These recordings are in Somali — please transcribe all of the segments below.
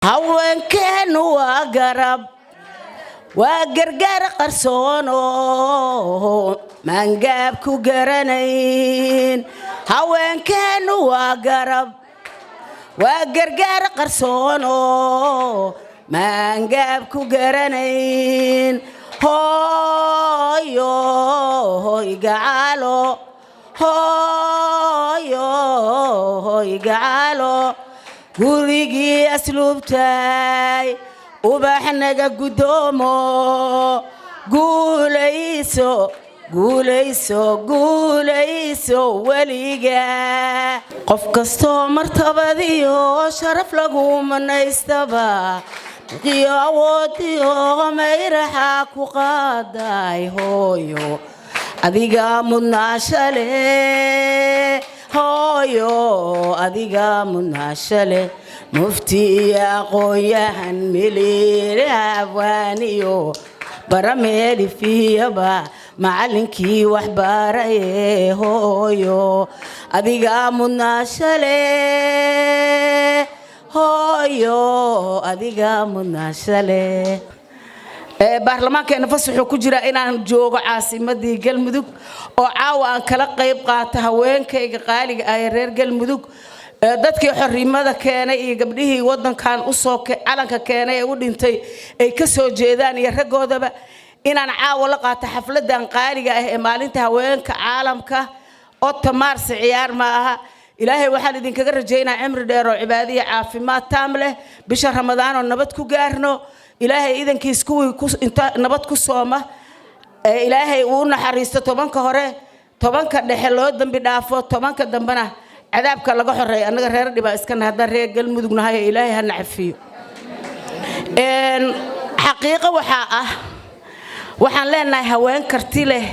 Haweenkeennu waa garab, waa gargaar qarsoono maangaab ku garanayn. Haweenkeennu waa garab, waa gargaar qarsoono maangaab ku garanayn. Hooyo hoy gacalo, hooyo hoy gacalo, gurigii asluubtay ubaxnaga guddoomo. Guulayso, guulayso, guulayso weliga. Qof kastoo martabadiyo sharaf lagu manaystaba iyo awoodiyo mayraxa ku qaaday, hooyo adiga mudnaashale, hooyo adiga mudnaashale. Mufti iyo aqoon-yahan, miliire, abwaaniyo barameelifiyaba, macallinkii waxbaraye, hooyo adiga mudnaashale, hooyo adiga mudnaashale. Baarlamaankeena fasaxuu ku jiraa inaan joogo caasimadii Galmudug oo caawa aan kala qayb qaato haweenkayga qaaliga ah ee reer Galmudug, dadkii xorrimada keenay iyo gabdhihii wadankan usoo calanka keenay ee u dhintay ay ka soo jeedaan iyo raggoodaba, inaan caawa la qaato xafladan qaaliga ah ee maalinta haweenka caalamka, 8 Maarsi. Ciyaar ma aha. Ilaahay waxaan idinkaga rajaynaa cimri dheer oo cibaadiya, caafimaad taam leh, bisha Ramadaanoo nabad ku gaarno. Ilaahay idankiis kuwii inta nabad ku sooma ee Ilaahay uu naxariisto 10-ka hore, 10-ka dhexe loo dembi dhaafo, 10-ka dambena cadaabka laga xoreeyo. Annaga reer dhibaa iskana haddaan reer Galmudug nahay, Ilaahay ha nacafiyo. Xaqiiqo waxaa ah, waxaan leenahay haween karti leh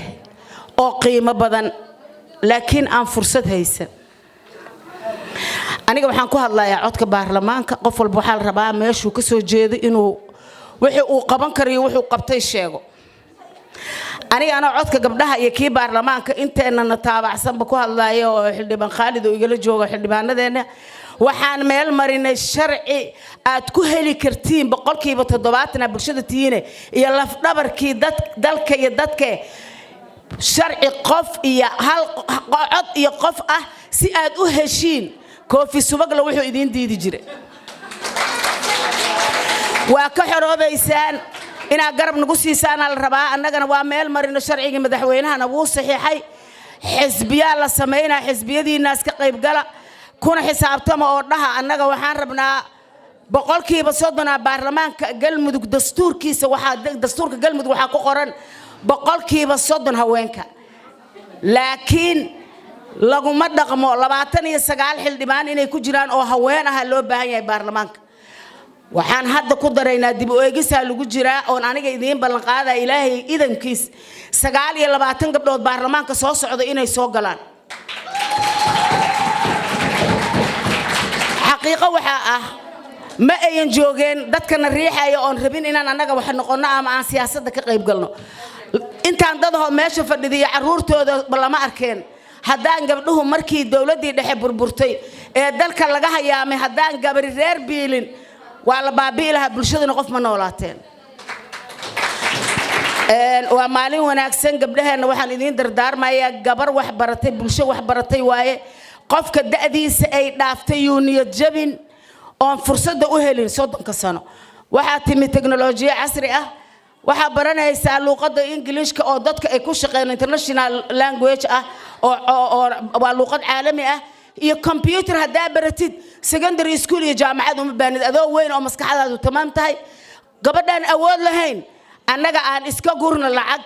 oo qiimo badan, laakiin aan fursad haysan. Aniga waxaan ku hadlayaa codka baarlamaanka. Qof walba waxaa la rabaa meeshuu ka soo jeedo inuu wixii uu qaban karayo, wuxuu qabtay sheego. Aniga anoo codka gabdhaha iyo kii baarlamaanka inteennana taabacsanba ku hadlaya, oo xildhibaan Khaalid oo igala jooga, xildhibaanadeenna, waxaan meel marinay sharci aad ku heli kartiin 70% aa bulshada tihiine iyo lafdhabarkii dad dalka iyo dadka, sharci qof iyo hal cod iyo qof ah si aad u heshiin. Koofi subagle wuxuu idiin diidi jiray waa ka xoroobaysaan. Inaad garab nagu siisaana la rabaa. Annagana waa meel marino sharcigii, madaxweynahana wuu saxiixay. Xisbiyaa la samaynaa, xisbiyadiinaas ka qaybgala kuna xisaabtama oo dhaha: annaga waxaan rabnaa 30% baarlamaanka Galmudug. Dastuurkiisa waxaa, dastuurka Galmudug waxaa ku qoran 30% haweenka, laakiin laguma dhaqmo. 29 xildhibaan inay ku jiraan oo haween aha loo baahan yahay baarlamaanka. Waxaan hadda ku daraynaa, dib u eegisaa lagu jiraa, oon aniga idiin ballanqaadaya, Ilaahay idankiis, 29 gabdhood baarlamaanka soo socda inay soo galaan. Xaqiiqo waxaa ah, ma ayan joogeen dadkana riixaya oon rabin inaan annaga wax noqonno ama aan siyaasadda ka qayb galno. Intaan dadahoo meesha fadhidiyo carruurtooda lama arkeen haddaan gabdhuhu markii dowladdii dhexe burburtay ee dalka laga hayaamay, haddaan gabari reer biilin, waa la baabi'i lahaa bulshaduna, qof ma noolaateen. Waa maalin wanaagsan. Gabdhaheenna waxaan idiin dardaarmayaa: gabar wax baratay bulsho wax baratay waaye. Qofka da'diisa ay dhaaftay yuu niyad jabin oon fursadda u helin 30-ka sano. Waxaa timi teknolojiya casri ah, waxaa baranaysaa luuqadda Ingiliishka oo dadka ay ku shaqeeyaan, international language ah oo waa luuqad caalami ah, iyo computer haddaa baratid, secondary school iyo jaamacad uma baanid, adoo weyn oo maskaxdaadu tamaam tahay. Gabadhaan awood lahayn, annaga aan iska gurno lacag,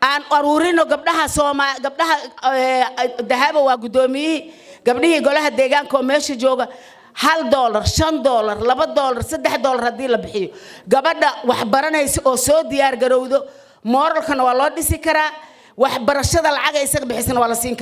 aan aruurino. Gabdhaha Sooma, gabdhaha Dahaba waa guddoomiyihii gabdhihii golaha deegaanka oo meesha jooga. $1, $5, $2, $3 haddii la bixiyo, gabadha wax baranaysa oo soo diyaar garowdo, mooralkana waa loo dhisi karaa, waxbarashada lacaga isaga bixisana waa la siin karaa.